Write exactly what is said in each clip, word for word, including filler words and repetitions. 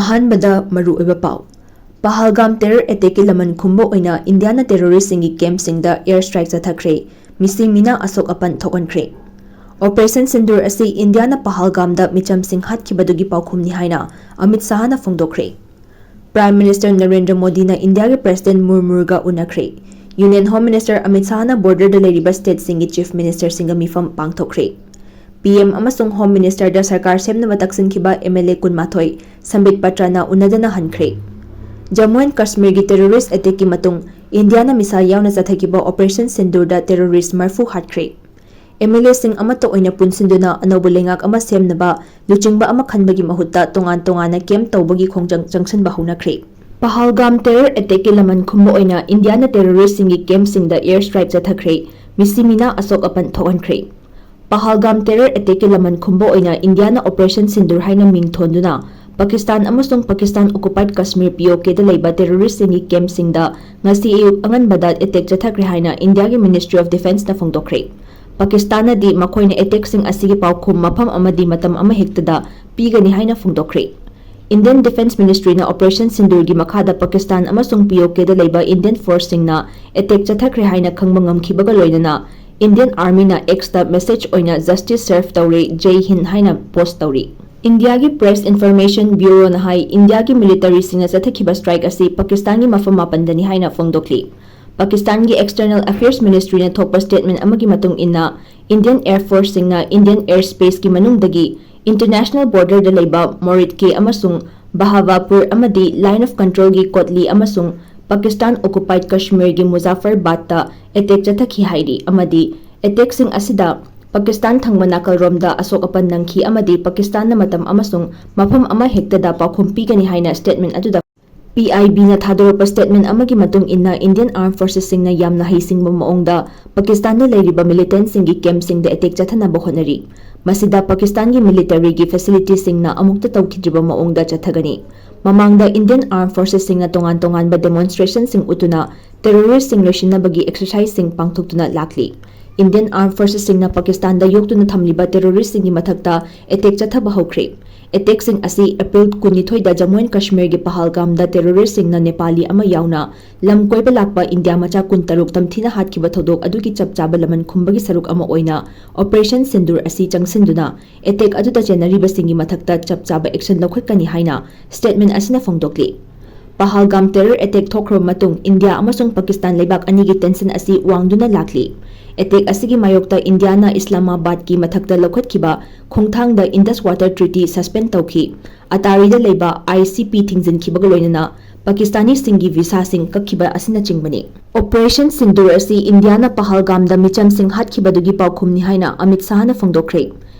ꯑꯍꯥꯟꯕꯗ ꯃꯔꯨꯑꯣꯏꯕ ꯄꯥꯎ꯫ ꯄꯍꯜꯒꯥꯝ terror attackꯀꯤ ꯂꯃꯟ ꯈꯨꯝꯕ ꯑꯣꯏꯅ ꯏꯟꯗꯤꯌꯥꯅ terroristꯁꯤꯡꯒꯤ campꯁꯤꯡꯗ air strike ꯆꯠꯊꯈ꯭ꯔꯦ꯫ ꯃꯤꯁꯤ ꯃꯤꯅꯥ ꯑꯁꯣꯛ ꯑꯄꯟ ꯊꯣꯛꯍꯟꯈ꯭ꯔꯦ꯫ Operation Sindoor ꯑꯁꯤ ꯏꯟꯗꯤꯌꯥꯅ ꯄꯍꯜꯒꯥꯝꯗ ꯃꯤꯆꯝꯁꯤꯡ ꯍꯥꯠꯈꯤꯕꯗꯨꯒꯤ ꯄꯥꯎꯈꯨꯝꯅꯤ ꯍꯥꯏꯅ ꯑꯃꯤꯠ ꯁꯥꯍꯅ ꯐꯣꯡꯗꯣꯛꯈ꯭ꯔꯦ꯫ Prime Minister ꯅꯔꯦꯟꯗ꯭ꯔ ꯃꯣꯗꯤꯅ ꯏꯟꯗꯤꯌꯥꯒꯤ President ꯃꯨꯔꯃꯨꯔꯒ ꯎꯅꯈ꯭ꯔꯦ꯫ Union Home Minister Amit ꯁꯥꯍꯅ borderꯗ ꯂꯩꯔꯤꯕ stateꯁꯤꯡꯒꯤ Chief Ministerꯁꯤꯡꯒ ꯃꯤꯐꯝ ꯄꯥꯡꯊꯣꯛꯈ꯭ꯔꯦ꯫ PM ꯑꯃꯁꯨꯡ Home Ministerꯗ ꯁꯔꯀꯥꯔ ꯁꯦꯝꯅꯕ ꯇꯛꯁꯤꯟꯈꯤꯕ MLA ꯀꯨꯟꯃꯥꯊꯣꯏ ꯁꯝꯕꯤꯠ ꯄꯇ꯭ꯔꯅ ꯎꯅꯗꯅ ꯍꯟꯈ꯭ꯔꯦ꯫ ꯖꯝꯃꯨ and ꯀꯥꯁꯃꯤꯔꯒꯤ terrorist attackꯀꯤ ꯃꯇꯨꯡ ꯏꯟꯗꯤꯌꯥꯅ missile ꯌꯥꯎꯅ ꯆꯠꯊꯈꯤꯕ Operation Sindoorꯗ terrorist ꯃꯔꯐꯨ ꯍꯥꯠꯈ꯭ꯔꯦ꯫ MLAꯁꯤꯡ ꯑꯃꯠꯇ ꯑꯣꯏꯅ ꯄꯨꯟꯁꯤꯟꯗꯨꯅ ꯑꯅꯧꯕ ꯂꯩꯉꯥꯛ ꯑꯃ ꯁꯦꯝꯅꯕ ꯂꯨꯆꯤꯡꯕ ꯑꯃ ꯈꯟꯕꯒꯤ ꯃꯍꯨꯠꯇ ꯇꯣꯉꯥꯟ ꯇꯣꯉꯥꯟꯅ camp ꯇꯧꯕꯒꯤ ꯈꯣꯡꯖꯪ ꯆꯪꯁꯤꯟꯕ ꯍꯧꯅꯈ꯭ꯔꯦ꯫ ꯄꯍꯜꯒꯥꯝ terror attackꯀꯤ ꯂꯃꯟ ꯈꯨꯝꯕ ꯑꯣꯏꯅ ꯏꯟꯗꯤꯌꯥꯅ terroristꯁꯤꯡꯒꯤ campꯁꯤꯡꯗ air strike ꯆꯠꯊꯈ꯭ꯔꯦ꯫ ꯃꯤꯁꯤ ꯃꯤꯅꯥ ꯑꯁꯣꯛ ꯑꯄꯟ ꯊꯣꯛꯍꯟꯈ꯭ꯔꯦ꯫ ꯄꯍꯜꯒꯥꯝ terror attackꯀꯤ ꯂꯃꯟ ꯈꯨꯝꯕ ꯑꯣꯏꯅ ꯏꯟꯗꯤꯌꯥꯅ Operation Sindoor ꯍꯥꯏꯅ ꯃꯤꯡ ꯊꯣꯟꯗꯨꯅ ꯄꯥꯀꯤꯁꯇꯥꯟ ꯑꯃꯁꯨꯡ ꯄꯥꯀꯤꯁꯇꯥꯟ occupied ꯀꯥꯁꯃꯤꯔ POKꯗ ꯂꯩꯕ terroristꯁꯤꯡꯒꯤ campꯁꯤꯡꯗ ꯉꯁꯤ ꯑꯌꯨꯛ ꯑꯉꯟꯕꯗ attack ꯆꯠꯊꯈ꯭ꯔꯦ ꯍꯥꯏꯅ ꯏꯟꯗꯤꯌꯥꯒꯤ Ministry of Defenceꯅ ꯐꯣꯡꯗꯣꯛꯈ꯭ꯔꯦ꯫ ꯄꯥꯀꯤꯁꯇꯥꯟꯅꯗꯤ ꯃꯈꯣꯏꯅ attackꯁꯤꯡ ꯑꯁꯤꯒꯤ ꯄꯥꯎꯈꯨꯝ ꯃꯐꯝ ꯑꯃꯗꯤ ꯃꯇꯝ ꯑꯃꯍꯦꯛꯇꯗ ꯄꯤꯒꯅꯤ ꯍꯥꯏꯅ ꯐꯣꯡꯗꯣꯛꯈ꯭ꯔꯦ꯫ Indian Defence Ministryꯅ Operation Sindoorꯒꯤ ꯃꯈꯥꯗ ꯄꯥꯀꯤꯁꯇꯥꯟ ꯑꯃꯁꯨꯡ POKꯗ ꯂꯩꯕ Indian forceꯁꯤꯡꯅ attack ꯆꯠꯊꯈ꯭ꯔꯦ ꯍꯥꯏꯅ ꯈꯪꯕ ꯉꯝꯈꯤꯕꯒ ꯂꯣꯏꯅꯅ Indian Armyꯅ Xꯇ message ꯑꯣꯏꯅ "Justice serve ꯇꯧꯔꯦ, Jai Hind" ꯍꯥꯏꯅ post ꯇꯧꯔꯤ꯫ ꯏꯟꯗꯤꯌꯥꯒꯤ Press Information Bureauꯅ ꯍꯥꯏ, ꯏꯟꯗꯤꯌꯥꯒꯤ militaryꯁꯤꯡꯅ ꯆꯠꯊꯈꯤꯕ strike ꯑꯁꯤ ꯄꯥꯀꯤꯁꯇꯥꯟꯒꯤ ꯃꯐꯝ ꯃꯥꯄꯟꯗꯅꯤ ꯍꯥꯏꯅ ꯐꯣꯡꯗꯣꯛꯂꯤ꯫ ꯄꯥꯀꯤꯁꯇꯥꯟꯒꯤ External Affairs Ministryꯅ ꯊꯣꯛꯄ statement ꯑꯃꯒꯤ ꯃꯇꯨꯡ ꯏꯟꯅ, Indian Air Forceꯁꯤꯡꯅ Indian airspaceꯀꯤ ꯃꯅꯨꯡꯗꯒꯤ international borderꯗ ꯂꯩꯕ ꯃꯣꯔꯤꯠꯀꯦ ꯑꯃꯁꯨꯡ ꯕꯍꯥꯋꯥꯄꯨꯔ ꯑꯃꯗꯤ Line of Controlꯒꯤ ꯀꯣꯠꯂꯤ ꯑꯃꯁꯨꯡ ꯄꯥꯀꯤꯁꯇꯥꯟ occupied ꯀꯥꯁꯃꯤꯔꯒꯤ ꯃꯨꯖꯥꯐꯔꯕꯥꯗꯇ attack ꯆꯠꯊꯈꯤ ꯍꯥꯏꯔꯤ ꯑꯃꯗꯤ attackꯁꯤꯡ ꯑꯁꯤꯗ ꯄꯥꯀꯤꯁꯇꯥꯟ ꯊꯪꯕ ꯅꯥꯀꯜꯔꯣꯝꯗ ꯑꯁꯣꯛ ꯑꯄꯟ ꯅꯪꯈꯤ ꯑꯃꯗꯤ ꯄꯥꯀꯤꯁꯇꯥꯟꯅ ꯃꯇꯝ ꯑꯃꯁꯨꯡ ꯃꯐꯝ ꯑꯃꯍꯦꯛꯇꯗ ꯄꯥꯎꯈꯨꯝ ꯄꯤꯒꯅꯤ ꯍꯥꯏꯅ statement ꯑꯗꯨꯗ PIBꯅ ꯊꯥꯗꯣꯔꯛꯄ statement ꯑꯃꯒꯤ ꯃꯇꯨꯡ ꯏꯟꯅ, Indian Armed Forcesꯁꯤꯡꯅ ꯌꯥꯝꯅ ꯍꯩꯁꯤꯡꯕ ꯃꯑꯣꯡꯗ ꯄꯥꯀꯤꯁꯇꯥꯟꯗ ꯂꯩꯔꯤꯕ militantꯁꯤꯡꯒꯤ campꯁꯤꯡꯗ attack ꯆꯠꯊꯅꯕ ꯍꯣꯠꯅꯔꯤ꯫ ꯃꯁꯤꯗ ꯄꯥꯀꯤꯁꯇꯥꯟꯒꯤ militaryꯒꯤ facilityꯁꯤꯡꯅ ꯑꯃꯨꯛꯇ ꯇꯧꯈꯤꯗ꯭ꯔꯤꯕ ꯃꯑꯣꯡꯗ ꯆꯠꯊꯒꯅꯤ꯫ ꯃꯃꯥꯡꯗ Indian Armed Forcesꯁꯤꯡꯅ ꯇꯣꯉꯥꯟ ꯇꯣꯉꯥꯟꯕ demonstrationꯁꯤꯡ ꯎꯠꯇꯨꯅ terroristꯁꯤꯡ ꯂꯣꯏꯁꯤꯟꯅꯕꯒꯤ exerciseꯁꯤꯡ ꯄꯥꯡꯊꯣꯛꯇꯨꯅ ꯂꯥꯛꯂꯤ꯫ Indian Armed Forcesꯁꯤꯡꯅ ꯄꯥꯀꯤꯁꯇꯥꯟꯗ ꯌꯣꯛꯇꯨꯅ ꯊꯝꯂꯤꯕ terroristꯁꯤꯡꯒꯤ ꯃꯊꯛꯇ attack ꯆꯠꯊꯕ ꯍꯧꯈ꯭ꯔꯦ꯫ Attackꯁꯤꯡ ꯑꯁꯤ April ꯀꯨꯟꯅꯤꯊꯣꯏꯗ ꯖꯝꯃꯨ ꯑꯦꯟ ꯀꯥꯁꯃꯤꯔꯒꯤ ꯄꯍꯜꯒꯥꯝꯗ terroristꯁꯤꯡꯅ ꯅꯦꯄꯥꯂꯤ ꯑꯃ ꯌꯥꯎꯅ ꯂꯝ ꯀꯣꯏꯕ ꯂꯥꯛꯄ ꯏꯟꯗꯤꯌꯥ ꯃꯆꯥ ꯀꯨꯟꯇꯔꯨꯛ ꯇꯝꯊꯤꯅ ꯍꯥꯠꯈꯤꯕ ꯊꯧꯗꯣꯛ ꯑꯗꯨꯒꯤ ꯆꯞ ꯆꯥꯕ ꯂꯃꯟ ꯈꯨꯝꯕꯒꯤ ꯁꯔꯨꯛ ꯑꯃ ꯑꯣꯏꯅ Operation Sindoor ꯑꯁꯤ ꯆꯪꯁꯤꯟꯗꯨꯅ attack ꯑꯗꯨꯗ ꯆꯦꯟꯅꯔꯤꯕꯁꯤꯡꯒꯤ ꯃꯊꯛꯇ ꯆꯞ ꯆꯥꯕ action ꯂꯧꯈꯠꯀꯅꯤ ꯍꯥꯏꯅ statement ꯑꯁꯤꯅ ꯐꯣꯡꯗꯣꯛꯂꯤ꯫ ꯄꯍꯜꯒꯥꯝ terror attack ꯊꯣꯛꯈ꯭ꯔꯕ ꯃꯇꯨꯡ ꯏꯟꯗꯤꯌꯥ ꯑꯃꯁꯨꯡ ꯄꯥꯀꯤꯁꯇꯥꯟ ꯂꯩꯕꯥꯛ ꯑꯅꯤꯒꯤ tension ꯑꯁꯤ ꯋꯥꯡꯗꯨꯅ ꯂꯥꯛꯂꯤ꯫ Attack ꯑꯁꯤꯒꯤ ꯃꯥꯌꯣꯛꯇ ꯏꯟꯗꯤꯌꯥꯅ ꯏꯁꯂꯥꯃꯥꯕꯥꯗꯀꯤ ꯃꯊꯛꯇ ꯂꯧꯈꯠꯈꯤꯕ ꯈꯣꯡꯊꯥꯡꯗ Indus Water Treaty suspend ꯇꯧꯈꯤ꯫ ꯑꯇꯥꯔꯤꯗ ꯂꯩꯕ ICP ꯊꯤꯡꯖꯤꯟꯈꯤꯕꯒ ꯂꯣꯏꯅꯅ ꯄꯥꯀꯤꯁꯇꯥꯅꯤꯁꯤꯡꯒꯤ visaꯁꯤꯡ ꯀꯛꯈꯤꯕ ꯑꯁꯤꯅꯆꯤꯡꯕꯅꯤ꯫ Operation Sindoor ꯑꯁꯤ ꯏꯟꯗꯤꯌꯥꯅ ꯄꯍꯜꯒꯥꯝꯗ ꯃꯤꯆꯝꯁꯤꯡ ꯍꯥꯠꯈꯤꯕꯗꯨꯒꯤ ꯄꯥꯎꯈꯨꯝꯅꯤ ꯍꯥꯏꯅ ꯑꯃꯤꯠ ꯁꯥꯍꯅ ꯐꯣꯡꯗꯣꯛꯈ꯭ꯔꯦ꯫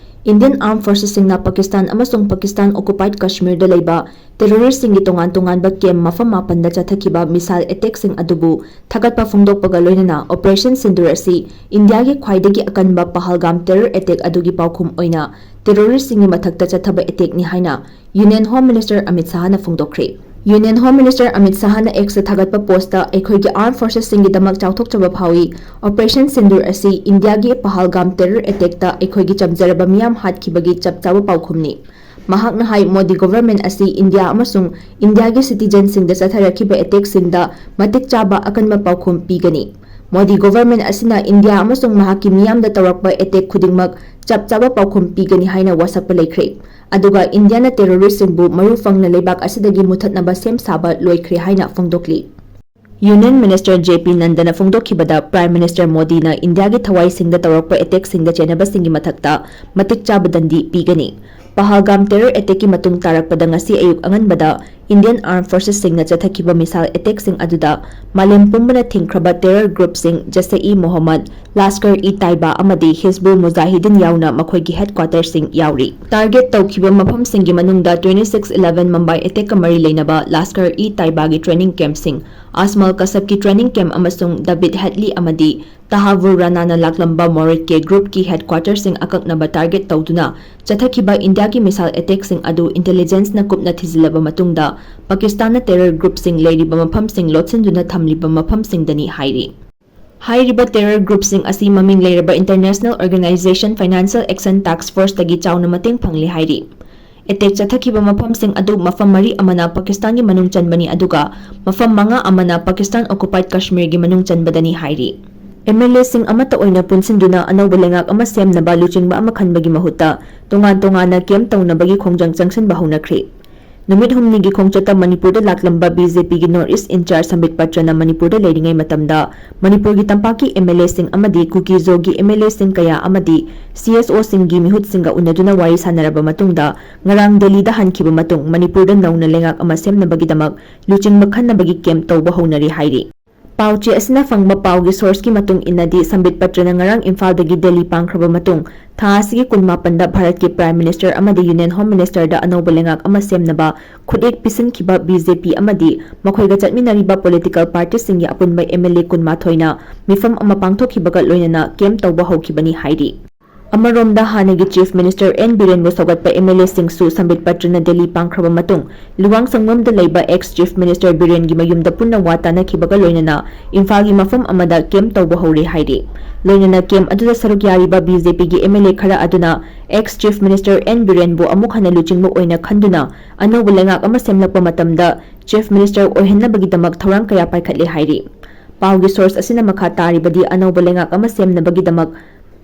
Indian Armed Forcesꯁꯤꯡꯅ ꯄꯥꯀꯤꯁꯇꯥꯟ ꯑꯃꯁꯨꯡ ꯄꯥꯀꯤꯁꯇꯥꯟ occupied ꯀꯥꯁꯃꯤꯔꯗ ꯂꯩꯕ terroristꯁꯤꯡꯒꯤ ꯇꯣꯉꯥꯟ ꯇꯣꯉꯥꯟꯕ camp ꯃꯐꯝ ꯃꯥꯄꯟꯗ ꯆꯠꯊꯈꯤꯕ missile attackꯁꯤꯡ ꯑꯗꯨꯕꯨ ꯊꯥꯒꯠꯄ ꯐꯣꯡꯗꯣꯛꯄꯒ ꯂꯣꯏꯅꯅ Operation Sindoor ꯑꯁꯤ ꯏꯟꯗꯤꯌꯥꯒꯤ ꯈ꯭ꯋꯥꯏꯗꯒꯤ ꯑꯀꯟꯕ ꯄꯍꯜꯒꯥꯝ terror attack ꯑꯗꯨꯒꯤ ꯄꯥꯎꯈꯨꯝ ꯑꯣꯏꯅ terroristꯁꯤꯡꯒꯤ ꯃꯊꯛꯇ ꯆꯠꯊꯕ attackꯅꯤ ꯍꯥꯏꯅ Union Home Minister Amit ꯁꯥꯍꯅ ꯐꯣꯡꯗꯣꯛꯈ꯭ꯔꯦ꯫ Union Home Minister Amit ꯁꯥꯍꯅ Xꯇ ꯊꯥꯒꯠꯄ postꯇ ꯑꯩꯈꯣꯏꯒꯤ Armed Forcesꯁꯤꯡꯒꯤꯗꯃꯛ ꯆꯥꯎꯊꯣꯛꯆꯕ ꯐꯥꯎꯏ꯫ Operation Sindoor ꯑꯁꯤ ꯏꯟꯗꯤꯌꯥꯒꯤ ꯄꯍꯜꯒꯥꯝ terror attackꯇ ꯑꯩꯈꯣꯏꯒꯤ ꯆꯝꯖꯔꯕ ꯃꯤꯌꯥꯝ ꯍꯥꯠꯈꯤꯕꯒꯤ ꯆꯞ ꯆꯥꯕ ꯄꯥꯎꯈꯨꯝꯅꯤ꯫ ꯃꯍꯥꯛꯅ ꯍꯥꯏ, ꯃꯣꯗꯤ government ꯑꯁꯤ ꯏꯟꯗꯤꯌꯥ ꯑꯃꯁꯨꯡ ꯏꯟꯗꯤꯌꯥꯒꯤ citizenꯁꯤꯡꯗ ꯆꯠꯊꯔꯛꯈꯤꯕ attackꯁꯤꯡꯗ ꯃꯇꯤꯛ ꯆꯥꯕ ꯑꯀꯟꯕ ꯄꯥꯎꯈꯨꯝ ꯄꯤꯒꯅꯤ꯫ ꯃꯣꯗꯤ government ꯑꯁꯤꯅ ꯏꯟꯗꯤꯌꯥ ꯑꯃꯁꯨꯡ ꯃꯍꯥꯛꯀꯤ ꯃꯤꯌꯥꯝꯗ ꯇꯧꯔꯛꯄ attack ꯈꯨꯗꯤꯡꯃꯛ ꯆꯞ ꯆꯥꯕ ꯄꯥꯎꯈꯨꯝ ꯄꯤꯒꯅꯤ ꯍꯥꯏꯅ ꯋꯥꯁꯛꯄ ꯂꯩꯈ꯭ꯔꯦ꯫ ꯑꯗꯨꯒ ꯏꯟꯗꯤꯌꯥꯅ terroristꯁꯤꯡꯕꯨ ꯃꯔꯨ ꯐꯪꯅ ꯂꯩꯕꯥꯛ ꯑꯁꯤꯗꯒꯤ ꯃꯨꯊꯠꯅꯕ ꯁꯦꯝ ꯁꯥꯕ ꯂꯣꯏꯈ꯭ꯔꯦ ꯍꯥꯏꯅ ꯐꯣꯡꯗꯣꯛꯂꯤ꯫ Union Minister J P Nanda ꯅ ꯐꯣꯡꯗꯣꯛꯈꯤꯕꯗ, Prime Minister ꯃꯣꯗꯤꯅ ꯏꯟꯗꯤꯌꯥꯒꯤ ꯊꯋꯥꯏꯁꯤꯡꯗ ꯇꯧꯔꯛꯄ attackꯁꯤꯡꯗ ꯆꯦꯟꯅꯕꯁꯤꯡꯒꯤ ꯃꯊꯛꯇ ꯃꯇꯤꯛ ꯆꯥꯕ ꯗꯟꯗꯤ ꯄꯤꯒꯅꯤ꯫ ꯄꯍꯜꯒꯥꯝ terror attackꯀꯤ ꯃꯇꯨꯡ ꯇꯥꯔꯛꯄꯗ ꯉꯁꯤ ꯑꯌꯨꯛ ꯑꯉꯟꯕꯗ Indian Armed Forcesꯁꯤꯡꯅ ꯆꯠꯊꯈꯤꯕ missile attackꯁꯤꯡ ꯑꯗꯨꯗ ꯃꯥꯂꯦꯝ ꯄꯨꯝꯕꯅ ꯊꯤꯡꯈ꯭ꯔꯕ terror groupꯁꯤꯡ Jaish-e-Mohammed, Lashkar-e-Taiba ꯑꯃꯗꯤ Hizbul Mujahideen ꯌꯥꯎꯅ ꯃꯈꯣꯏꯒꯤ headquarterꯁꯤꯡ ꯌꯥꯎꯔꯤ꯫ Target ꯇꯧꯈꯤꯕ ꯃꯐꯝꯁꯤꯡꯒꯤ ꯃꯅꯨꯡꯗ twenty six eleven Mumbai attackꯀ ꯃꯔꯤ ꯂꯩꯅꯕ Lashkar-e-Taibaꯒꯤ training campꯁꯤꯡ, Ajmal Kasabꯀꯤ training camp ꯑꯃꯁꯨꯡ David Headley ꯑꯃꯗꯤ Tahawwur Ranana ꯂꯥꯛꯂꯝꯕ Moritte groupꯀꯤ headquarterꯁꯤꯡ ꯑꯀꯛꯅꯕ target ꯇꯧꯗꯨꯅ ꯆꯠꯊꯈꯤꯕ ꯏꯟꯗꯤꯌꯥꯒꯤ missile attackꯁꯤꯡ ꯑꯗꯨ intelligenceꯅ ꯀꯨꯞꯅ ꯊꯤꯖꯤꯜꯂꯕ ꯃꯇꯨꯡꯗ ꯄꯥꯀꯤꯁꯇꯥꯟꯅ terror groupꯁꯤꯡ ꯂꯩꯔꯤꯕ ꯃꯐꯝꯁꯤꯡ ꯂꯣꯠꯁꯤꯟꯗꯨꯅ ꯊꯝꯂꯤꯕ ꯃꯐꯝꯁꯤꯡꯗꯅꯤ ꯍꯥꯏꯔꯤ꯫ ꯍꯥꯏꯔꯤꯕ terror groupꯁꯤꯡ ꯑꯁꯤ ꯃꯃꯤꯡ ꯂꯩꯔꯕ International Organization Financial Action Task Forceꯇꯒꯤ ꯆꯥꯎꯅ ꯃꯇꯦꯡ ꯐꯪꯂꯤ ꯍꯥꯏꯔꯤ꯫ Attack ꯆꯠꯊꯈꯤꯕ ꯃꯐꯝꯁꯤꯡ ꯑꯗꯨ ꯃꯐꯝ ꯃꯔꯤ ꯑꯃꯅ ꯄꯥꯀꯤꯁꯇꯥꯟꯒꯤ ꯃꯅꯨꯡ ꯆꯟꯕꯅꯤ, ꯑꯗꯨꯒ ꯃꯐꯝ ꯃꯉꯥ ꯑꯃꯅ ꯄꯥꯀꯤꯁꯇꯥꯟ occupied ꯀꯥꯁꯃꯤꯔꯒꯤ ꯃꯅꯨꯡ ꯆꯟꯕꯗꯅꯤ ꯍꯥꯏꯔꯤ꯫ MLAꯁꯤꯡ ꯑꯃꯠꯇ ꯑꯣꯏꯅ ꯄꯨꯟꯁꯤꯟꯗꯨꯅ ꯑꯅꯧꯕ ꯂꯩꯉꯥꯛ ꯑꯃ ꯁꯦꯝꯅꯕ ꯂꯨꯆꯤꯡꯕ ꯑꯃ ꯈꯟꯕꯒꯤ ꯃꯍꯨꯠꯇ ꯇꯣꯉꯥꯟ ꯇꯣꯉꯥꯟꯅ camp ꯇꯧꯅꯕꯒꯤ ꯈꯣꯡꯖꯪ ꯆꯪꯁꯤꯟꯕ ꯍꯧꯅꯈ꯭ꯔꯦ꯫ ꯅꯨꯃꯤꯠ ꯍꯨꯝꯅꯤꯒꯤ ꯈꯣꯡꯆꯠꯇ ꯃꯅꯤꯄꯨꯔꯗ ꯂꯥꯛꯂꯝꯕ BJPꯒꯤ North East in-charge ꯁꯝꯕꯤꯠ ꯄꯇ꯭ꯔꯅ ꯃꯅꯤꯄꯨꯔꯗ ꯂꯩꯔꯤꯉꯩ ꯃꯇꯝꯗ ꯃꯅꯤꯄꯨꯔꯒꯤ ꯇꯝꯄꯥꯛꯀꯤ MLAꯁꯤꯡ ꯑꯃꯗꯤ ꯀꯨꯀꯤ-ꯖꯣꯒꯤ MLAꯁꯤꯡ ꯀꯌꯥ ꯑꯃꯗꯤ CSOꯁꯤꯡꯒꯤ ꯃꯤꯍꯨꯠꯁꯤꯡꯒ ꯎꯅꯗꯨꯅ ꯋꯥꯔꯤ ꯁꯥꯟꯅꯔꯕ ꯃꯇꯨꯡꯗ ꯉꯔꯥꯡ ꯗꯦꯜꯂꯤꯗ ꯍꯟꯈꯤꯕ ꯃꯇꯨꯡ ꯃꯅꯤꯄꯨꯔꯗ ꯅꯧꯅ ꯂꯩꯉꯥꯛ ꯑꯃ ꯁꯦꯝꯅꯕꯒꯤꯗꯃꯛ ꯂꯨꯆꯤꯡꯕ ꯈꯟꯅꯕꯒꯤ camp ꯇꯧꯕ ꯍꯧꯅꯔꯦ ꯍꯥꯏꯔꯤ꯫ ꯄꯥꯎ ꯆꯦ ꯑꯁꯤꯅ ꯐꯪꯕ ꯄꯥꯎꯒꯤ sourceꯀꯤ ꯃꯇꯨꯡ ꯏꯟꯅꯗꯤ, ꯁꯝꯕꯤꯠ ꯄꯇ꯭ꯔꯅ ꯉꯔꯥꯡ ꯏꯝꯐꯥꯜꯗꯒꯤ ꯗꯦꯜꯂꯤ ꯄꯥꯡꯈ꯭ꯔꯕ ꯃꯇꯨꯡ ꯊꯥ ꯑꯁꯤꯒꯤ ꯀꯨꯟꯃꯥꯄꯟꯗ ꯚꯥꯔꯠꯀꯤ Prime Minister ꯑꯃꯗꯤ Union Home Ministerꯗ ꯑꯅꯧꯕ ꯂꯩꯉꯥꯛ ꯑꯃ ꯁꯦꯝꯅꯕ ꯈꯨꯠꯌꯦꯛ ꯄꯤꯁꯤꯟꯈꯤꯕ BJP ꯑꯃꯗꯤ ꯃꯈꯣꯏꯒ ꯆꯠꯃꯤꯟꯅꯔꯤꯕ political partyꯁꯤꯡꯒꯤ ꯑꯄꯨꯟꯕ MLA ꯀꯨꯟꯃꯥꯊꯣꯏꯅ ꯃꯤꯐꯝ ꯑꯃ ꯄꯥꯡꯊꯣꯛꯈꯤꯕꯒ ꯂꯣꯏꯅꯅ camp ꯇꯧꯕ ꯍꯧꯈꯤꯕꯅꯤ ꯍꯥꯏꯔꯤ꯫ ꯑꯃꯔꯣꯝꯗ, ꯍꯥꯟꯅꯒꯤ Chief Minister N ꯕꯤꯔꯦꯟꯕꯨ ꯁꯧꯒꯠꯄ MLAꯁꯤꯡꯁꯨ ꯁꯝꯕꯤꯠ ꯄꯇ꯭ꯔꯅ ꯗꯦꯜꯂꯤ ꯄꯥꯡꯈ꯭ꯔꯕ ꯃꯇꯨꯡ ꯂꯨꯋꯥꯡ ꯁꯪꯕꯝꯗ ꯂꯩꯕ ex Chief Minister ꯕꯤꯔꯦꯟꯒꯤ ꯃꯌꯨꯝꯗ ꯄꯨꯟꯅ ꯋꯥ ꯇꯥꯅꯈꯤꯕꯒ ꯂꯣꯏꯅꯅ ꯏꯝꯐꯥꯜꯒꯤ ꯃꯐꯝ ꯑꯃꯗ camp ꯇꯧꯕ ꯍꯧꯔꯦ ꯍꯥꯏꯔꯤ꯫ ꯂꯣꯏꯅꯅ camp ꯑꯗꯨꯗ ꯁꯔꯨꯛ ꯌꯥꯔꯤꯕ BJPꯒꯤ MLA ꯈꯔ ꯑꯗꯨꯅ ex Chief Minister N ꯕꯤꯔꯦꯟꯕꯨ ꯑꯃꯨꯛ ꯍꯟꯅ ꯂꯨꯆꯤꯡꯕ ꯑꯣꯏꯅ ꯈꯟꯗꯨꯅ ꯑꯅꯧꯕ ꯂꯩꯉꯥꯛ ꯑꯃ ꯁꯦꯝꯂꯛꯄ ꯃꯇꯝꯗ Chief Minister ꯑꯣꯏꯍꯟꯅꯕꯒꯤꯗꯃꯛ ꯊꯧꯔꯥꯡ ꯀꯌꯥ ꯄꯥꯏꯈꯠꯂꯦ ꯍꯥꯏꯔꯤ꯫ ꯄꯥꯎꯒꯤ source ꯑꯁꯤꯅ ꯃꯈꯥ ꯇꯥꯔꯤꯕꯗꯤ, ꯑꯅꯧꯕ ꯂꯩꯉꯥꯛ ꯑꯃ ꯁꯦꯝꯅꯕꯒꯤꯗꯃꯛ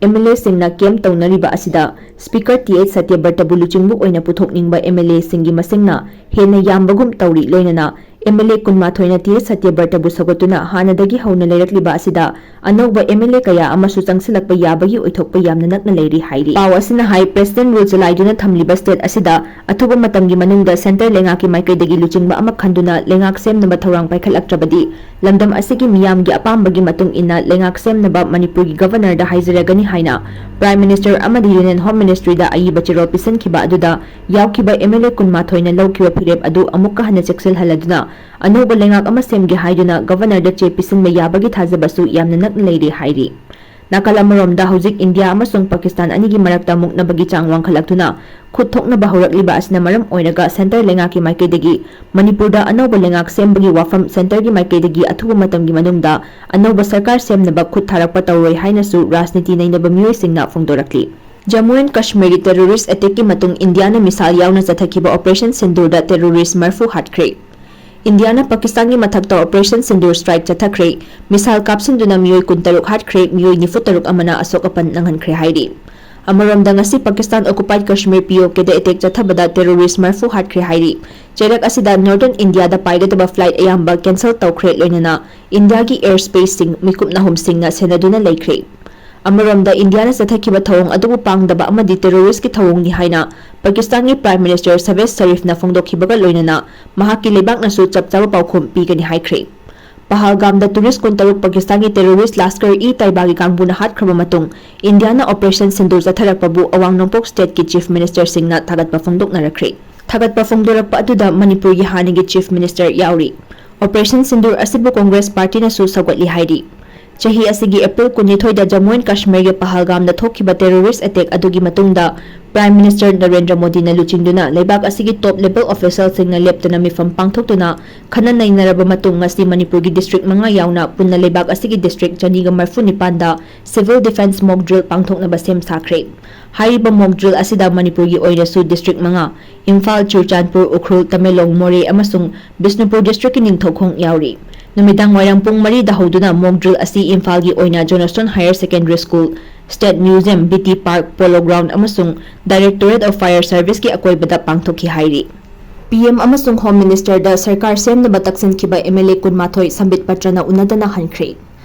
MLAꯁꯤꯡꯅ camp ꯇꯧꯅꯔꯤꯕ ꯑꯁꯤꯗ Speaker ꯇꯤ ꯑꯩꯆ ꯁꯇ꯭ꯌꯕ꯭ꯔꯇꯕꯨ ꯂꯨꯆꯤꯡꯕ ꯑꯣꯏꯅ ꯄꯨꯊꯣꯛꯅꯤꯡꯕ MLAꯁꯤꯡꯒꯤ ꯃꯁꯤꯡꯅ ꯍꯦꯟꯅ ꯌꯥꯝꯕꯒꯨꯝ ꯇꯧꯔꯤ꯫ ꯂꯣꯏꯅꯅ MLA ꯀꯨꯟꯃꯥꯊꯣꯏꯅ ꯇꯤ ꯑꯩꯆ ꯁꯇ꯭ꯌꯕ꯭ꯔꯇꯕꯨ ꯁꯧꯒꯠꯇꯨꯅ ꯍꯥꯟꯅꯗꯒꯤ ꯍꯧꯅ ꯂꯩꯔꯛꯂꯤꯕ ꯑꯁꯤꯗ ꯑꯅꯧꯕ MLA ꯀꯌꯥ ꯑꯃꯁꯨ ꯆꯪꯁꯤꯜꯂꯛꯄ ꯌꯥꯕꯒꯤ ꯑꯣꯏꯊꯣꯛꯄ ꯌꯥꯝꯅ ꯅꯛꯅ ꯂꯩꯔꯤ ꯍꯥꯏꯔꯤ꯫ ꯄꯥꯎ ꯑꯁꯤꯅ ꯍꯥꯏ, President rule ꯆꯂꯥꯏꯗꯨꯅ ꯊꯝꯂꯤꯕ state ꯑꯁꯤꯗ ꯑꯊꯨꯕ ꯃꯇꯝꯒꯤ ꯃꯅꯨꯡꯗ centre ꯂꯩꯉꯥꯛꯀꯤ ꯃꯥꯏꯀꯩꯗꯒꯤ ꯂꯨꯆꯤꯡꯕ ꯑꯃ ꯈꯟꯗꯨꯅ ꯂꯩꯉꯥꯛ ꯁꯦꯝꯅꯕ ꯊꯧꯔꯥꯡ ꯄꯥꯏꯈꯠꯂꯛꯇ꯭ꯔꯕꯗꯤ, ꯂꯝꯗꯝ ꯑꯁꯤꯒꯤ ꯃꯤꯌꯥꯝꯒꯤ ꯑꯄꯥꯝꯕꯒꯤ ꯃꯇꯨꯡ ꯏꯟꯅ ꯂꯩꯉꯥꯛ ꯁꯦꯝꯅꯕ ꯃꯅꯤꯄꯨꯔꯒꯤ Governorꯗ ꯍꯥꯏꯖꯔꯒꯅꯤ ꯍꯥꯏꯅ Prime Minister ꯑꯃꯗꯤ Union Home Ministryꯗ ꯑꯏꯕ ꯆꯦꯔꯣꯜ ꯄꯤꯁꯤꯟꯈꯤꯕ ꯑꯗꯨꯗ ꯌꯥꯎꯈꯤꯕ MLA ꯀꯨꯟꯃꯥꯊꯣꯏꯅ ꯂꯧꯈꯤꯕ ꯐꯤꯔꯦꯞ ꯑꯗꯨ ꯑꯃꯨꯛꯀ ꯍꯟꯅ ꯆꯦꯛꯁꯤꯜꯍꯜꯂꯗꯨꯅ ꯑꯅꯧꯕ ꯂꯩꯉꯥꯛ ꯑꯃ ꯁꯦꯝꯒꯦ ꯍꯥꯏꯗꯨꯅ Governorꯗ ꯆꯦ ꯄꯤꯁꯤꯟꯕ ꯌꯥꯕꯒꯤ ꯊꯥꯖꯕꯁꯨ ꯌꯥꯝꯅ ꯅꯛꯅ ꯂꯩꯔꯦ ꯍꯥꯏꯔꯤ꯫ ꯅꯥꯀꯜ ꯑꯃꯔꯣꯝꯗ, ꯍꯧꯖꯤꯛ ꯏꯟꯗꯤꯌꯥ ꯑꯃꯁꯨꯡ ꯄꯥꯀꯤꯁꯇꯥꯟ ꯑꯅꯤꯒꯤ ꯃꯔꯛꯇ ꯃꯨꯛꯅꯕꯒꯤ ꯆꯥꯡ ꯋꯥꯡꯈꯠꯂꯛꯇꯨꯅ ꯈꯨꯠ ꯊꯣꯛꯅꯕ ꯍꯧꯔꯛꯂꯤꯕ ꯑꯁꯤꯅ ꯃꯔꯝ ꯑꯣꯏꯔꯒ, ꯁꯦꯟꯇꯔ ꯂꯩꯉꯥꯛꯀꯤ ꯃꯥꯏꯀꯩꯗꯒꯤ ꯃꯅꯤꯄꯨꯔꯗ ꯑꯅꯧꯕ ꯂꯩꯉꯥꯛ ꯁꯦꯝꯕꯒꯤ ꯋꯥꯐꯝ ꯁꯦꯟꯇꯔꯒꯤ ꯃꯥꯏꯀꯩꯗꯒꯤ ꯑꯊꯨꯕ ꯃꯇꯝꯒꯤ ꯃꯅꯨꯡꯗ ꯑꯅꯧꯕ ꯁꯔꯀꯥꯔ ꯁꯦꯝꯅꯕ ꯈꯨꯠ ꯊꯥꯔꯛꯄ ꯇꯧꯔꯣꯏ ꯍꯥꯏꯅꯁꯨ ꯔꯥꯖꯅꯤꯇꯤ ꯅꯩꯅꯕ ꯃꯤꯑꯣꯏꯁꯤꯡꯅ ꯐꯣꯡꯗꯣꯔꯛꯂꯤ꯫ ꯖꯝꯃꯨ ꯑꯦꯟ ꯀꯥꯁꯃꯤꯔꯒꯤ ꯇꯦꯔꯣꯔꯤꯁ ꯑꯦꯇꯦꯛꯀꯤ ꯃꯇꯨꯡ ꯏꯟꯗꯤꯌꯥꯅ ꯃꯤꯁꯥꯏꯜ ꯌꯥꯎꯅ ꯆꯠꯊꯈꯤꯕ ꯑꯣꯄꯔꯦꯁꯟ ꯁꯤꯟꯗꯨꯔꯗ ꯇꯦꯔꯣꯔꯤꯁ ꯃꯔꯐꯨ ꯍꯥꯠꯈ꯭ꯔꯦ꯫ ꯏꯟꯗꯤꯌꯥꯅ ꯄꯥꯀꯤꯁꯇꯥꯟꯒꯤ ꯃꯊꯛꯇ ꯑꯣꯄꯔꯦꯁꯟ ꯁꯤꯟꯗꯨꯔ ꯁ꯭ꯇ꯭ꯔꯥꯏꯛ ꯆꯠꯊꯈ꯭ꯔꯦ꯫ ꯃꯤꯁꯥꯏꯜ ꯀꯥꯞꯁꯤꯟꯗꯨꯅ ꯃꯤꯑꯣꯏ ꯀꯨꯟꯇꯔꯨꯛ ꯍꯥꯠꯈ꯭ꯔꯦ, ꯃꯤꯑꯣꯏ ꯅꯤꯐꯨ ꯇꯔꯨꯛ ꯑꯃꯅ ꯑꯁꯣꯛ ꯑꯄꯟ ꯅꯪꯍꯟꯈ꯭ꯔꯦ ꯍꯥꯏꯔꯤ꯫ ꯑꯃꯔꯣꯝꯗ, ꯉꯁꯤ ꯄꯥꯀꯤꯁꯇꯥꯟ ꯑꯣꯀꯨꯄꯥꯏꯗ ꯀꯥꯁꯃꯤꯔ ꯄꯤ ꯑꯣ ꯀꯦꯗ ꯑꯦꯇꯦꯛ ꯆꯠꯊꯕꯗ ꯇꯦꯔꯣꯔꯤꯁ ꯃꯔꯐꯨ ꯍꯥꯠꯈ꯭ꯔꯦ ꯍꯥꯏꯔꯤ꯫ ꯆꯩꯔꯛ ꯑꯁꯤꯗ ꯅꯣꯔꯗꯔꯟ ꯏꯟꯗꯤꯌꯥꯗ ꯄꯥꯏꯒꯗꯕ ꯐ꯭ꯂꯥꯏꯠ ꯑꯌꯥꯝꯕ ꯀꯦꯟꯁꯦꯜ ꯇꯧꯈ꯭ꯔꯦ, ꯂꯣꯏꯅꯅ ꯏꯟꯗꯤꯌꯥꯒꯤ ꯑꯦꯌꯔ ꯁ꯭ꯄꯦꯁꯁꯤꯡ ꯃꯤꯀꯨꯞ ꯅꯥꯍꯨꯝꯁꯤꯡꯅ ꯁꯦꯟꯅꯗꯨꯅ ꯂꯩꯈ꯭ꯔꯦ꯫ ꯑꯃꯔꯣꯝꯗ, ꯏꯟꯗꯤꯌꯥꯅ ꯆꯠꯊꯈꯤꯕ ꯊꯧꯑꯣꯡ ꯑꯗꯨꯕꯨ ꯄꯥꯡꯗꯕ ꯑꯃꯗꯤ ꯇꯦꯔꯣꯔꯤꯁ꯭ꯠꯀꯤ ꯊꯧꯑꯣꯡꯅꯤ ꯍꯥꯏꯅ ꯄꯥꯀꯤꯁꯇꯥꯟꯒꯤ ꯄ꯭ꯔꯥꯏꯝ ꯃꯤꯅꯤꯁꯇꯔ ꯁꯕꯦꯖ ꯁꯔꯤꯐꯅ ꯐꯣꯡꯗꯣꯛꯈꯤꯕꯒ ꯂꯣꯏꯅꯅ ꯃꯍꯥꯛꯀꯤ ꯂꯩꯕꯥꯛꯅꯁꯨ ꯆꯞ ꯆꯥꯕ ꯄꯥꯎꯈꯨꯝ ꯄꯤꯒꯅꯤ ꯍꯥꯏꯈ꯭ꯔꯦ꯫ ꯄꯍꯜꯒꯥꯝꯗ ꯇꯨꯔꯤꯁ꯭ꯠ ꯀꯨꯟꯇꯔꯨꯛ ꯄꯥꯀꯤꯁꯇꯥꯟꯒꯤ ꯇꯦꯔꯣꯔꯤꯁ꯭ꯠ ꯂꯥꯁꯀꯔ-ꯏ-ꯇꯩꯕꯥꯒꯤ ꯀꯥꯡꯕꯨꯅ ꯍꯥꯠꯈ꯭ꯔꯕ ꯃꯇꯨꯡ ꯏꯟꯗꯤꯌꯥꯅ ꯑꯣꯄꯔꯦꯁꯟ ꯁꯤꯟꯗꯨꯔ ꯆꯠꯊꯔꯛꯄꯕꯨ ꯑꯋꯥꯡ ꯅꯣꯡꯄꯣꯛ ꯁ꯭ꯇꯦꯠꯀꯤ ꯆꯤꯐ ꯃꯤꯅꯤꯁꯇꯔꯁꯤꯡꯅ ꯊꯥꯒꯠꯄ ꯐꯣꯡꯗꯣꯛꯅꯔꯛꯈ꯭ꯔꯦ꯫ ꯊꯥꯒꯠꯄ ꯐꯣꯡꯗꯣꯔꯛꯄ ꯑꯗꯨꯗ ꯃꯅꯤꯄꯨꯔꯒꯤ ꯍꯥꯟꯅꯒꯤ ꯆꯤꯐ ꯃꯤꯅꯤꯁꯇꯔ ꯌꯥꯎꯔꯤ꯫ ꯑꯣꯄꯔꯦꯁꯟ ꯁꯤꯟꯗꯨꯔ ꯑꯁꯤꯕꯨ ꯀꯣꯡꯒ꯭ꯔꯦꯁ ꯄꯥꯔꯇꯤꯅꯁꯨ ꯁꯧꯒꯠꯂꯤ ꯍꯥꯏꯔꯤ꯫ ꯆꯍꯤ ꯑꯁꯤꯒꯤ ꯑꯦꯄ꯭ꯔꯤꯜ ꯀꯨꯟꯅꯤꯊꯣꯏꯗ ꯖꯝꯃꯨ ꯑꯦꯟ ꯀꯥꯁꯃꯤꯔꯒꯤ ꯄꯍꯜꯒꯥꯝꯗ ꯊꯣꯛꯈꯤꯕ ꯇꯦꯔꯣꯔꯤꯁ꯭ꯠ ꯑꯦꯇꯦꯛ ꯑꯗꯨꯒꯤ ꯃꯇꯨꯡꯗ ꯄ꯭ꯔꯥꯏꯝ ꯃꯤꯅꯤꯁꯇꯔ ꯅꯔꯦꯟꯗ꯭ꯔ ꯃꯣꯗꯤꯅ ꯂꯨꯆꯤꯡꯗꯨꯅ ꯂꯩꯕꯥꯛ ꯑꯁꯤꯒꯤ ꯇꯣꯞ ꯂꯦꯚꯦꯜ ꯑꯣꯐꯤꯁꯤꯌꯦꯜꯁꯤꯡꯅ ꯂꯦꯞꯇꯅ ꯃꯤꯐꯝ ꯄꯥꯡꯊꯣꯛꯇꯨꯅ ꯈꯟꯅ ꯅꯩꯅꯔꯕ ꯃꯇꯨꯡ ꯉꯁꯤ ꯃꯅꯤꯄꯨꯔꯒꯤ ꯗꯤꯁꯇ꯭ꯔꯤꯛ ꯃꯉꯥ ꯌꯥꯎꯅ ꯄꯨꯟꯅ ꯂꯩꯕꯥꯛ ꯑꯁꯤꯒꯤ ꯗꯤꯁꯇ꯭ꯔꯤꯛ ꯆꯅꯤꯒ ꯃꯔꯐꯨ ꯅꯤꯄꯥꯟꯗ ꯁꯤꯚꯤꯜ ꯗꯤꯐꯦꯟꯁ ꯃꯣꯛ ꯗ꯭ꯔꯤꯜ ꯄꯥꯡꯊꯣꯛꯅꯕ ꯁꯦꯝ ꯁꯥꯈ꯭ꯔꯦ꯫ ꯍꯥꯏꯔꯤꯕ ꯃꯣꯛ ꯗ꯭ꯔꯤꯜ ꯑꯁꯤꯗ ꯃꯅꯤꯄꯨꯔꯒꯤ ꯑꯣꯏꯅꯁꯨ ꯗꯤꯁꯇ꯭ꯔꯤꯛ ꯃꯉꯥ, ꯏꯝꯐꯥꯜ, ꯆꯨꯔꯆꯥꯟꯄꯨꯔ, ꯎꯈ꯭ꯔꯨꯜ, ꯇꯃꯦꯡꯂꯣꯡ, ꯃꯣꯔꯦ ꯑꯃꯁꯨꯡ ꯕꯤꯁꯅꯨꯄꯨꯔ ꯗꯤꯁꯇ꯭ꯔꯤꯛꯀꯤ ꯅꯤꯡꯊꯧꯈꯣꯡ ꯌꯥꯎꯔꯤ꯫ ꯅꯨꯃꯤꯗꯥꯡ ꯋꯥꯏꯔꯝ ꯄꯨꯡ ꯃꯔꯤꯗ ꯍꯧꯗꯨꯅ ꯃꯣꯛ ꯗ꯭ꯔꯤꯜ ꯑꯁꯤ ꯏꯝꯐꯥꯜꯒꯤ ꯑꯣꯏꯅ Johnstone higher secondary school, state museum, B T park, polo ground ꯑꯃꯁꯨꯡ ꯗꯥꯏꯔꯦꯛꯇꯣꯔꯦꯠ ꯑꯣꯐ ꯐꯥꯌꯔ ꯁꯔꯚꯤꯁꯀꯤ ꯑꯀꯣꯏꯕꯗ ꯄꯥꯡꯊꯣꯛꯈꯤ ꯍꯥꯏꯔꯤ꯫ ꯄꯤ ꯑꯦꯝ ꯑꯃꯁꯨꯡ ꯍꯣꯝ ꯃꯤꯅꯤꯁꯇꯔꯗ ꯁꯔꯀꯥꯔ ꯁꯦꯝꯅꯕ ꯇꯛꯁꯤꯟꯈꯤꯕ ꯑꯦꯝ ꯑꯦꯜ ꯑꯦ ꯀꯨꯟꯃꯥꯊꯣꯏ ꯁꯝꯕꯤꯠ ꯄꯇ꯭ꯔꯅ ꯎꯅꯗꯅ ꯍꯟꯈ꯭ꯔꯦ꯫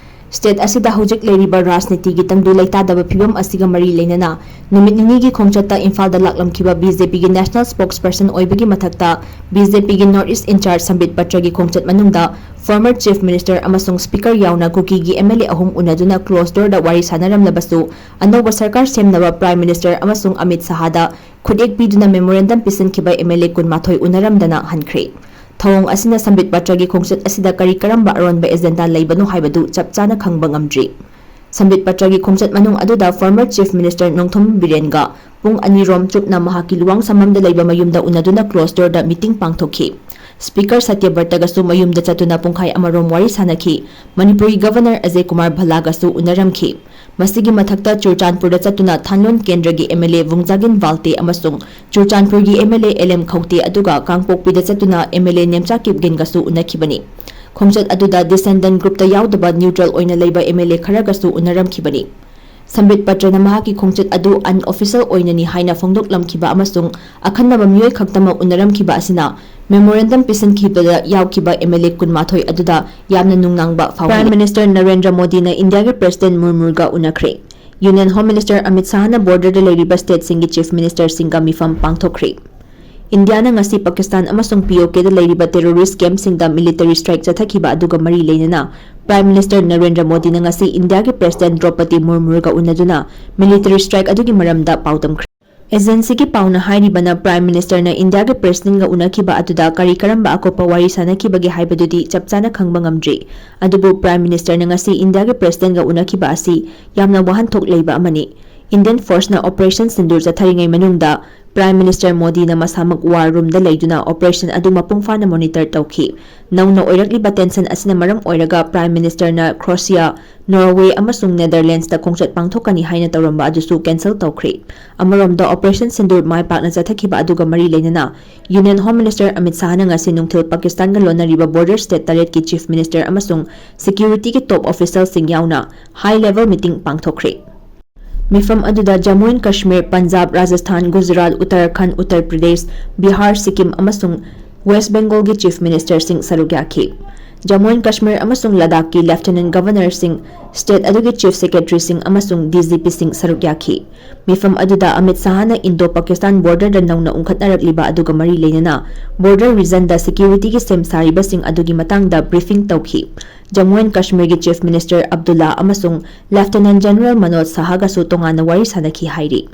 ꯁ꯭ꯇꯦꯠ ꯑꯁꯤꯗ ꯍꯧꯖꯤꯛ ꯂꯩꯔꯤꯕ ꯔꯥꯖꯅꯤꯇꯤꯒꯤ ꯇꯪꯗꯨ ꯂꯩꯇꯥꯗꯕ ꯐꯤꯕꯝ ꯑꯁꯤꯒ ꯃꯔꯤ ꯂꯩꯅꯅ ꯅꯨꯃꯤꯠ ꯅꯤꯅꯤꯒꯤ ꯈꯣꯡꯆꯠꯇ ꯏꯝꯐꯥꯜꯗ ꯂꯥꯛꯂꯝꯈꯤꯕ ꯕꯤ ꯖꯦ ꯄꯤꯒꯤ ꯅꯦꯁꯅꯦꯜ ꯁ꯭ꯄꯣꯛꯁꯄꯔꯁꯟ ꯑꯣꯏꯕꯒꯤ ꯃꯊꯛꯇ ꯕꯤ ꯖꯦ ꯄꯤꯒꯤ ꯅꯣꯔꯠ ꯏꯁ꯭ꯠ ꯏꯟꯆꯥꯔꯖ ꯁꯝꯕꯤꯠ ꯄꯇ꯭ꯔꯒꯤ ꯈꯣꯡꯆꯠ ꯃꯅꯨꯡꯗ ꯐꯣꯔꯃꯔ ꯆꯤꯐ ꯃꯤꯅꯤꯁꯇꯔ ꯑꯃꯁꯨꯡ ꯁ꯭ꯄꯤꯀꯔ ꯌꯥꯎꯅ ꯀꯨꯀꯤꯒꯤ ꯑꯦꯝ ꯑꯦꯜ ꯑꯦ ꯑꯍꯨꯝ ꯎꯅꯗꯨꯅ ꯀ꯭ꯂꯣꯖ ꯗꯣꯔꯗ ꯋꯥꯔꯤ ꯁꯥꯟꯅꯔꯝꯂꯕꯁꯨ, ꯑꯅꯧꯕ ꯁꯔꯀꯥꯔ ꯁꯦꯝꯅꯕ ꯄ꯭ꯔꯥꯏꯝ ꯃꯤꯅꯤꯁꯇꯔ ꯑꯃꯁꯨꯡ ꯑꯃꯤꯠ ꯁꯍꯥꯗ ꯈꯨꯠꯌꯦꯛ ꯄꯤꯗꯨꯅ ꯃꯦꯃꯣꯔꯦꯟꯗꯝ ꯄꯤꯁꯤꯟꯈꯤꯕ ꯑꯦꯝ ꯑꯦꯜ ꯑꯦ ꯀꯨꯟꯃꯥꯊꯣꯏ ꯎꯅꯔꯝꯗꯅ ꯍꯟꯈ꯭ꯔꯦ꯫ ꯊꯧꯑꯣꯡ ꯑꯁꯤꯅ ꯁꯝꯕꯤꯠ ꯄꯇ꯭ꯔꯒꯤ ꯈꯣꯡꯆꯠ ꯑꯁꯤꯗ ꯀꯔꯤ ꯀꯔꯝꯕ ꯑꯔꯣꯟꯕ ꯑꯦꯖꯦꯟꯗꯥ ꯂꯩꯕꯅꯣ ꯍꯥꯏꯕꯗꯨ ꯆꯞ ꯆꯥꯅ ꯈꯪꯕ ꯉꯝꯗ꯭ꯔꯤ꯫ ꯁꯝꯕꯤꯠ ꯄꯇ꯭ꯔꯒꯤ ꯈꯣꯡꯆꯠ ꯃꯅꯨꯡ ꯑꯗꯨꯗ former Chief Minister ꯅꯣꯡꯊꯣꯝꯕꯝ ꯕꯤꯔꯦꯟꯒ ꯄꯨꯡ ꯑꯅꯤ ꯔꯣꯝ ꯆꯨꯞꯅ ꯃꯍꯥꯛꯀꯤ ꯂꯨꯋꯥꯡꯁꯪꯕꯝꯗ ꯂꯩꯕ ꯃꯌꯨꯝꯗ ꯎꯅꯗꯨꯅ closed doorꯗ meeting ꯄꯥꯡꯊꯣꯛꯈꯤ꯫ Speaker ꯁꯇ꯭ꯌꯕ꯭ꯔꯇꯒꯁꯨ ꯃꯌꯨꯝꯗ ꯆꯠꯇꯨꯅ ꯄꯨꯡꯈꯥꯏ ꯑꯃꯔꯣꯝ ꯋꯥꯔꯤ ꯁꯥꯅꯈꯤ꯫ ꯃꯅꯤꯄꯨꯔꯒꯤ Governor ꯑꯖꯌ ꯀꯨꯃꯥꯔ ꯚꯜꯂꯥꯒꯁꯨ ꯎꯅꯔꯝꯈꯤ꯫ ꯃꯁꯤꯒꯤ ꯃꯊꯛꯇ ꯆꯨꯔꯆꯥꯟꯄꯨꯔꯗ ꯆꯠꯇꯨꯅ ꯊꯥꯟꯂꯣꯟ ꯀꯦꯟꯗ꯭ꯔꯒꯤ MLA ꯚꯨꯡꯖꯥꯒꯤꯟ ꯚꯥꯜꯇꯦ ꯑꯃꯁꯨꯡ ꯆꯨꯔꯆꯥꯟꯄꯨꯔꯒꯤ MLA ꯑꯦꯜ ꯑꯦꯝ ꯈꯧꯇꯦ, ꯑꯗꯨꯒ ꯀꯥꯡꯄꯣꯛꯄꯤꯗ ꯆꯠꯇꯨꯅ MLA ꯅꯦꯝꯆꯥ ꯀꯤꯞꯒꯦꯟꯒꯁꯨ ꯎꯅꯈꯤꯕꯅꯤ꯫ ꯈꯣꯡꯆꯠ ꯑꯗꯨꯗ dissident groupꯇ ꯌꯥꯎꯗꯕ neutral ꯑꯣꯏꯅ ꯂꯩꯕ MLA ꯈꯔꯒꯁꯨ ꯎꯅꯔꯝꯈꯤꯕꯅꯤ꯫ ꯁꯝꯕꯤꯠ ꯄꯇ꯭ꯔꯅ ꯃꯍꯥꯛꯀꯤ ꯈꯣꯡꯆꯠ ꯑꯗꯨ unofficial ꯑꯣꯏꯅꯅꯤ ꯍꯥꯏꯅ ꯐꯣꯡꯗꯣꯛꯂꯝꯈꯤꯕ ꯑꯃꯁꯨꯡ ꯑꯈꯟꯅꯕ ꯃꯤꯑꯣꯏ ꯈꯛꯇꯃꯛ ꯎꯅꯔꯝꯈꯤꯕ ꯑꯁꯤꯅ memorandum ꯄꯤꯁꯤꯟꯈꯤꯕꯗ ꯌꯥꯎꯈꯤꯕ MLA ꯀꯨꯟꯃꯥꯊꯣꯏ ꯑꯗꯨꯗ ꯌꯥꯝꯅ ꯅꯨꯡꯅꯥꯡꯕ ꯐꯥꯎꯍꯜꯂꯤ꯫ Prime Minister ꯅꯔꯦꯟꯗ꯭ꯔ ꯃꯣꯗꯤꯅ ꯏꯟꯗꯤꯌꯥꯒꯤ President ꯃꯨꯔꯃꯨꯒ ꯎꯅꯈ꯭ꯔꯦ꯫ Union Home Minister Amit ꯁꯥꯍꯅ borderꯗ ꯂꯩꯔꯤꯕ stateꯁꯤꯡꯒꯤ Chief Ministerꯁꯤꯡꯒ ꯃꯤꯐꯝ ꯄꯥꯡꯊꯣꯛꯈ꯭ꯔꯦ꯫ ꯏꯟꯗꯤꯌꯥꯅ ꯉꯁꯤ ꯄꯥꯀꯤꯁꯇꯥꯟ ꯑꯃꯁꯨꯡ POKꯗ ꯂꯩꯔꯤꯕ terrorist campꯁꯤꯡꯗ military strike ꯆꯠꯊꯈꯤꯕ ꯑꯗꯨꯒ ꯃꯔꯤ ꯂꯩꯅꯅ Prime Minister ꯅꯔꯦꯟꯗ꯭ꯔ ꯃꯣꯗꯤꯅ ꯉꯁꯤ ꯏꯟꯗꯤꯌꯥꯒꯤ President ꯗ꯭ꯔꯧꯄꯗꯤ ꯃꯨꯔꯃꯨꯒ ꯎꯅꯗꯨꯅ military strike ꯑꯗꯨꯒꯤ ꯃꯔꯝꯗ ꯄꯥꯎꯗꯝꯈ꯭ꯔꯦ꯫ Agencyꯒꯤ ꯄꯥꯎꯅ ꯍꯥꯏꯔꯤꯕꯅ Prime Ministerꯅ ꯏꯟꯗꯤꯌꯥꯒꯤ Presidentꯒ ꯎꯅꯈꯤꯕ ꯑꯗꯨꯗ ꯀꯔꯤ ꯀꯔꯝꯕ ꯑꯀꯨꯞꯄ ꯋꯥꯔꯤ ꯁꯥꯅꯈꯤꯕꯒꯦ ꯍꯥꯏꯕꯗꯨꯗꯤ ꯆꯞ ꯆꯥꯅ ꯈꯪꯕ ꯉꯝꯗ꯭ꯔꯤ꯫ ꯑꯗꯨꯕꯨ Prime Ministerꯅ ꯉꯁꯤ ꯏꯟꯗꯤꯌꯥꯒꯤ Presidentꯒ ꯎꯅꯈꯤꯕ ꯑꯁꯤ ꯌꯥꯝꯅ ꯋꯥꯍꯟꯊꯣꯛ ꯂꯩꯕ ꯑꯃꯅꯤ꯫ Indian forceꯅ Operation ꯁꯤꯟꯗꯨꯔ ꯆꯠꯊꯔꯤꯉꯩ ꯃꯅꯨꯡꯗ Prime Minister ꯃꯣꯗꯤꯅ ꯃꯁꯥꯃꯛ war roomꯗ ꯂꯩꯗꯨꯅ operation ꯑꯗꯨ ꯃꯄꯨꯡ ꯐꯥꯅ monitor ꯇꯧꯈꯤ꯫ ꯅꯧꯅ ꯑꯣꯏꯔꯛꯂꯤꯕ tension ꯑꯁꯤꯅ ꯃꯔꯝ ꯑꯣꯏꯔꯒ Prime Ministerꯅ Croatia, Norway ꯑꯃꯁꯨꯡ Netherlandsꯇ ꯈꯣꯡꯆꯠ ꯄꯥꯡꯊꯣꯛꯀꯅꯤ ꯍꯥꯏꯅ ꯇꯧꯔꯝꯕ ꯑꯗꯨꯁꯨ cancel ꯇꯧꯈ꯭ꯔꯦ꯫ ꯑꯃꯔꯣꯝꯗ, Operation ꯁꯤꯟꯗꯨꯔ ꯃꯥꯏ ꯄꯥꯛꯅ ꯆꯠꯊꯈꯤꯕ ꯑꯗꯨꯒ ꯃꯔꯤ ꯂꯩꯅꯅ Union Home Minister ꯑꯃꯤꯠ ꯁꯥꯍꯅ ꯉꯁꯤ ꯅꯨꯡꯊꯤꯜ ꯄꯥꯀꯤꯁꯇꯥꯟꯒ ꯂꯣꯟꯅꯔꯤꯕ border state ꯇꯔꯦꯠꯀꯤ Chief Minister ꯑꯃꯁꯨꯡ securityꯒꯤ top officialꯁꯤꯡ ꯌꯥꯎꯅ high level meeting ꯄꯥꯡꯊꯣꯛꯈ꯭ꯔꯦ꯫ ꯃꯤꯐꯝ ꯑꯗꯨꯗ Jammu and Kashmir, Punjab, Rajasthan, Gujarat, Uttarakhand, Uttar Pradesh, Bihar, Sikkim ꯑꯃꯁꯨꯡ West Bengalꯒꯤ Chief Ministerꯁꯤꯡ ꯁꯔꯨꯛ ꯌꯥꯈꯤ꯫ Jammu and Kashmir ꯑꯃꯁꯨꯡ ꯂꯗꯥꯈꯀꯤ Lieutenant Governorꯁꯤꯡ, state ꯑꯗꯨꯒꯤ Chief Secretaryꯁꯤꯡ ꯑꯃꯁꯨꯡ DGPꯁꯤꯡ ꯁꯔꯨꯛ ꯌꯥꯈꯤ꯫ ꯃꯤꯐꯝ ꯑꯗꯨꯗ ꯑꯃꯤꯠ ꯁꯥꯍꯅ Indo-Pakistan borderꯗ ꯅꯧꯅ ꯎꯪꯈꯠꯅꯔꯛꯂꯤꯕ ꯑꯗꯨꯒ ꯃꯔꯤ ꯂꯩꯅꯅ border regionꯗ securityꯒꯤ ꯁꯦꯝ ꯁꯥꯔꯤꯕꯁꯤꯡ ꯑꯗꯨꯒꯤ ꯃꯇꯥꯡꯗ briefing ꯇꯧꯈꯤ꯫ Jammu and Kashmirꯒꯤ Chief Minister Abdulla ꯑꯃꯁꯨꯡ Lieutenant General ꯃꯅꯣꯖ ꯁꯥꯍꯒꯁꯨ ꯇꯣꯉꯥꯟꯅ ꯋꯥꯔꯤ ꯁꯥꯅꯈꯤ ꯍꯥꯏꯔꯤ꯫